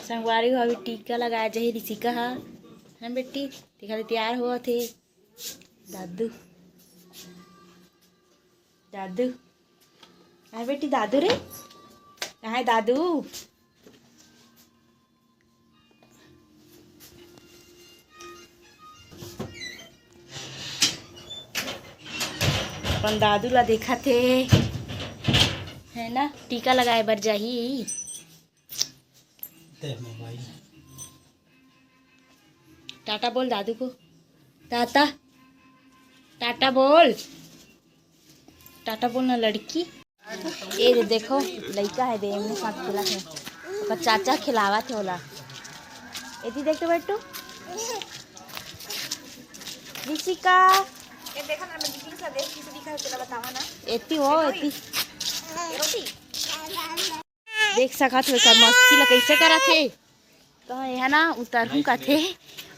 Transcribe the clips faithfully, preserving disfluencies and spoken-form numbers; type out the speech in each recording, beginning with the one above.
संगवारी हो, अभी टीका लगाए जाही ऋषिका हा, है ना बेटी? देखा ले तैयार होवत हे दादू, दादू, आय बेटी दादू रे, कहाँ है दादू? अपन दादू ला देखत हे, है ना, टीका लगाए बर जाही। दे मोबाइल। टाटा बोल दादू को। टाटा, टाटा बोल, टाटा बोल ना लड़की। ए दे देखो, लइका है दे, एमने साथ खेलत हे। ओकर चाचा खिलावत हे ओला। एती देख तो बेटू। ऋषिका। ये देखा ना, मैं दीदी के साथ देख, किसे दिखा है, तेरा बतावा ना। एती हो, एती। ये रोटी। देख सकत हो एकर मस्ती ला कैसे करत हे। तो यहाँ ना उतरहूँ कथे,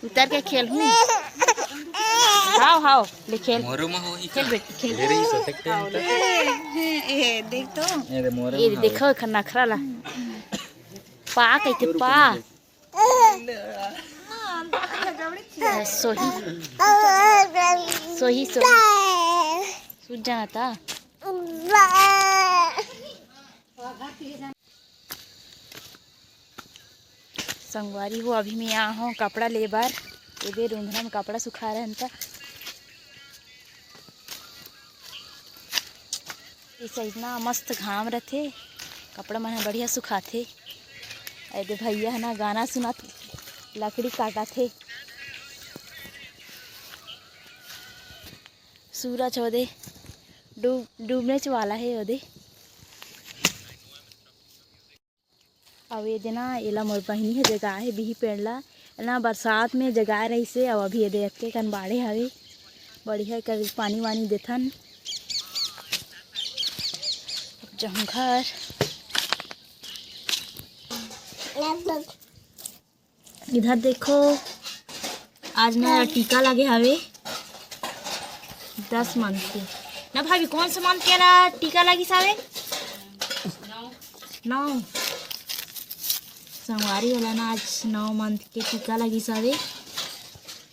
उतर के खेलहूँ। हाव, हाव, ले खेल। मोरो में हो ही खेल का? बेटी, खेल। ले रही सो सकते हैं तो। ए, देख तो। ए, दे मोरो ये में हो। देखो एकर नखरा ला। पा कहिथे, पा। सोही। सोही, सोही। सूझ जाना था। संगवारी हो, अभी मैं आ हूँ कपड़ा ले बर। एदे रुंधरा में कपड़ा सुखा रहन त। इस इतना मस्त घाम रथे, कपड़ा मन ह बढ़िया सुखाथे। एदे भैया ह ना गाना सुनात, लकड़ी काटत हे। सूरज ओदे डूब-, डूबनेच वाला हे ओदे। अउ एदे ना, एला मोर बहिनी ह जगाए हे बिही पेड़ ला। एला बरसात में जगाए रहिसे, अउ अभी एदे अतके कन बाढ़े हवे। बढ़िया कर पानी वानी देथन। अब जाहूँ घर। इधर देखो, आज ना टीका लगे हवे दस मंथ के। ना भाभी, कौन से मंथ के ना टीका लगिस हवे? नौ। संगवारी वाला ना आज नौ मंथ के टीका लगिस हवे।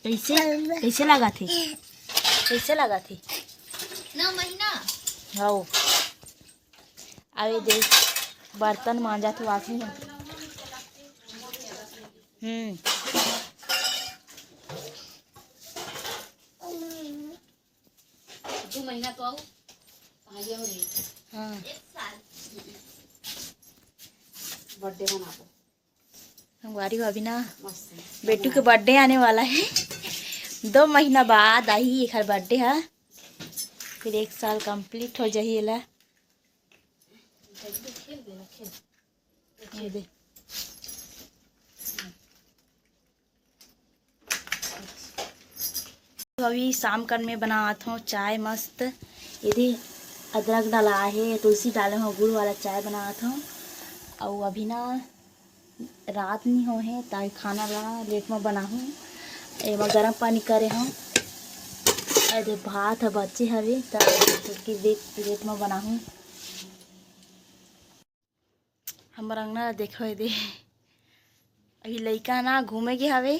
कैसे, कैसे लगा थे? कैसे लगा थे? नौ महीना। हाँ। अबे देख, बर्तन मांजत हे वासनी ह। हम्म। दो महीना तो आओ, आइए हो रही। हाँ। एक साल। बर्थडे मनाबो। संगवारी हो अभी ना, मस्त। बेटू के बर्थडे आने वाला है। दो महीना बाद आही एखर बर्थडे हा, फिर एक साल कंप्लीट हो जाही एला। ये दे। तो अभी शाम कन में बनात हूँ चाय मस्त। ये दे, अदरक डाला है, तुलसी डाले हूँ, गुड़ वाला चाय बनात हूँ। अउ अभी ना रात नी होहे, ताकि खाना ला लेट में बनाहूँ। एमा गरम पानी करे हूँ। अरे भात ह बचे हवे, त लेट में बनाहूँ। हमर अंगना ला देखो, एदे, अभी लइका ना घूमे गे हवे।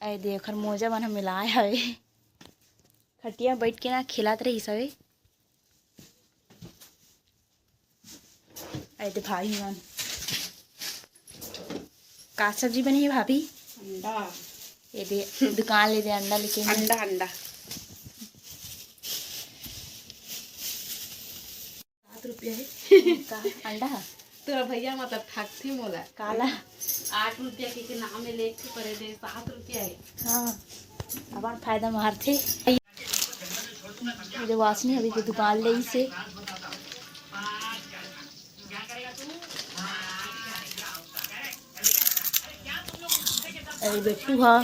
ए दे, ओखर मोजा मन ह मिलाए हवे। खटिया बइठ के ना खेलत रहिस हवे। ए दे, भाभी मन, का सब्जी बनी है भाभी? अंडा। ए दे, दुकान ले दे, अंडा लेके। अंडा, अंडा। सात रुपया है। का? अंडा? तोरा भैया मतलब ठगथे मोला। काला? आठ रुपया के, के नाम में लेके परे दे, सात रुपया है। हाँ, अपन फायदा मारथे। ये वासनी अभी के दुकान ले से। अरे बेटू हा।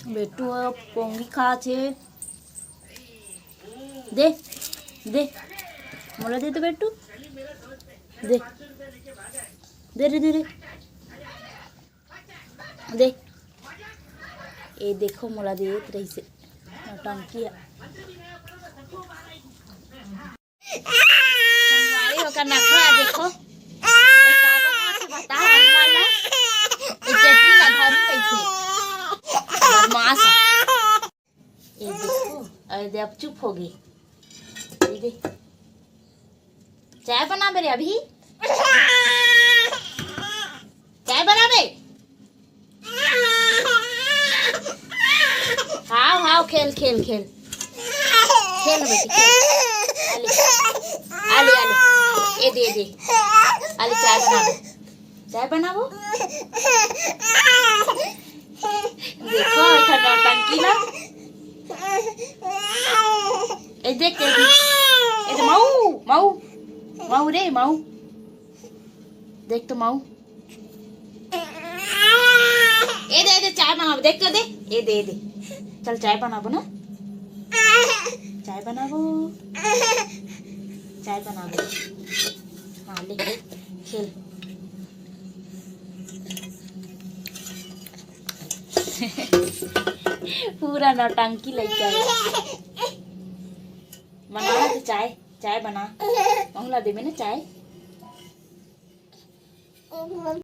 बेटू ह पोंगी खात हे। दे, दे, मोला दे तो बेटू, दे, दे रे, दे रे, दे। ए देखो, मोला देत रहिसे नौटंकी ह। का नखरा देखो। ए, का बनाथे बता हमन ला। ए, चटनी ला धरू कइसे? बदमाश हे। ए देखो, अरे दे, अब चुप हो गे। ए दे। चाय बनाबे रे अभी? चाय बनाबे? हाव, हाव, खेल, खेल, खेल। खेल ना बेटी, खेल। आले, आले, आले। ए दे, ए दे। आले, चाय बनाबो। चाय बनाबो। देखो, एकर नौटंकी ला। ए देख, ए देख। ए दे, माऊ, माऊ। माऊ रे, माऊ। देख तो माऊ। ए दे, ए दे, चाय बनाबो, देख तो दे। ए दे, ए दे। चल, चाय बनाबो ना। चाय बनाबो। चाय बनाबो। हाँ, ले, खेल। पूरा नौटंकी लइका हे। बना ना तो चाय, चाय बना। महू ला देबे ना चाय।